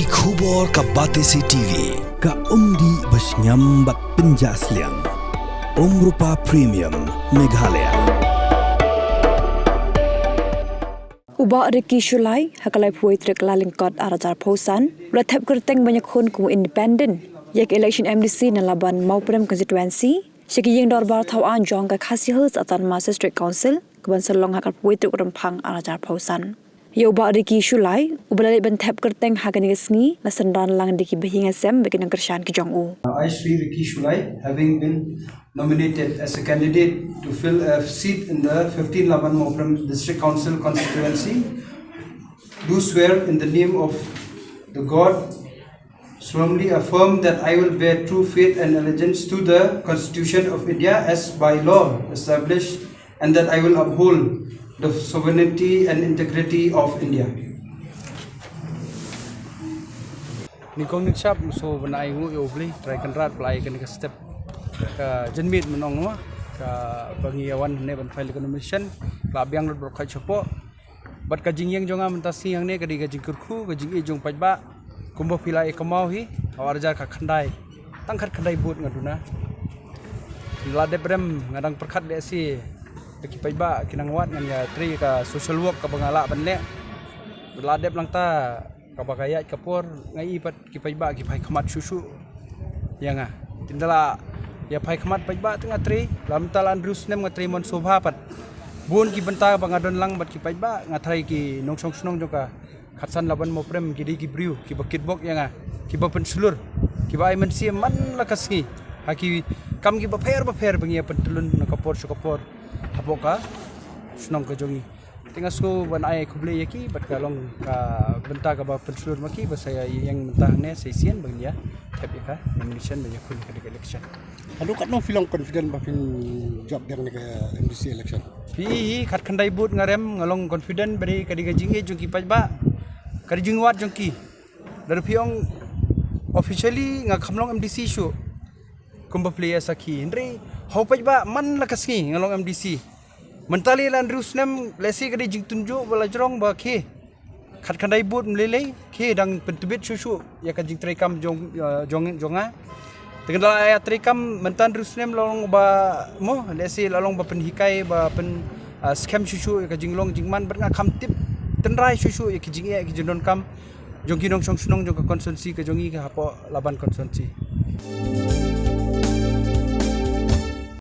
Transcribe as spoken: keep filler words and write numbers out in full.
Ki khubor ka Batesi T V, ka umdih ba shngiam bad pynjah sliang. Umrupa Premium, Meghalaya. U Bah Ricky Shullai, ha ka laiphew tarik Kyllalyngkot arhajar phew san, u la thep kyrteng ban ïakhun kum u independent ïa ka election M D C na Laban Mawprem constituency sha ka ïing dorbar thaw aiñ jong ka Khasi Hills Autonomous District Council, kaban sa long ha ka laiphew tarik Rymphang arhajar phew san. Ïa u Bah Ricky Shullai, uba la leit ban thep kyrteng ha kane ka sngi, la synran lang da ki bahaïing hasem bad ki nongkyrshan ki jong u. I, Shri Ricky Shullai, having been nominated as a candidate to fill a seat in the fifteen Laban Mawprem District Council constituency, do swear in the name of the God, solemnly affirm that I will bear true faith and allegiance to the Constitution of India as by law established, and that I will uphold the sovereignty and integrity of India. Nyngkong nyngshap, nga sngewbha ban ai nguh ïa U Blei Trai Kynrad ba la ai kane ka step, ka jingmut mynta, kaba ngi ïa wan hangne ban file ka nomination, ka la biang lut baroh kawei shapoh. Bad ka jingïeng jong nga mynta sngi hangne ka dei ka jingkyrkhu, ka jingïeit jong paidbah. Kumba phi la ïa kynmaw hi, ha u arhajar khatkhyndai, tang khatkhyndai vote nga duna. La dep rem, nga dang pyrkhat lehse ba ki paidbah kin nang wad ngan ïatrei ka social work kaba nga lah ban leh. La dep nangta, kaba ka ïaid ka por, nga i pat ki paidbah ki phai khmat shuh shuh ïa nga. Tang da la ïa phai khmat paidbah te nga trei, la mynta la hynriew snem nga trei mon sngewbha pat. Bun ki bynta ba nga don lang bad ki paidbah, nga tharai ki nongshong shnong jong ka Khadsan Laban Mawprem ki dei ki briew kiba kitbok ïa nga, kiba pynshlur, kiba ai mynsiem man la ka sngi ha ki kam kiba pher bapher ba ngi ïa pyntlun na ka por sha ka por hapoh ka shnong ka jong ngi. Te nga sngewbha ban ai khublei ïa ki, bad ka long ka bynta kaba pynshlur ma ki ba sa ïa ïeng mynta hangne sa shisien ba ngin ïa thep ïa ka nomination ba ïakhun ïa ka election. Haduh katno phi long confident ba phin jop biang ïa ka M D C election? Phi hi, khatkhyndai vote nga rem, nga long confident ba dei ka dei ka jingïeit jong ki paidbah, ka dei jingwad jong ki. Lada phi ong officially nga kham long M D C shuh, kumba phi ïa sakhi, hynrei ha u paidbah man la ka sngi nga long M D C. Mynta lei la hynriew snem, lehse ka dei jingtynjuh ba la jrong ba ki khatkhyndai vote ym lei lei, ki dang pyntbit shuh shuh ïa ka jingtreikam jong, eh, jong, jong nga. Te nga la ïa treikam mynta hynriew snem la long ba mo, lehse la long ba pynhikai, ba pyn, ah, skhem shuh shuh ïa ka jinglong jingman, bad nga kham tip tynrai shuh shuh ïa ki jingeh ki jingdonkam jong ki nongshong shnong jong ka constituency ka jong ngi ka hapoh Laban constituency.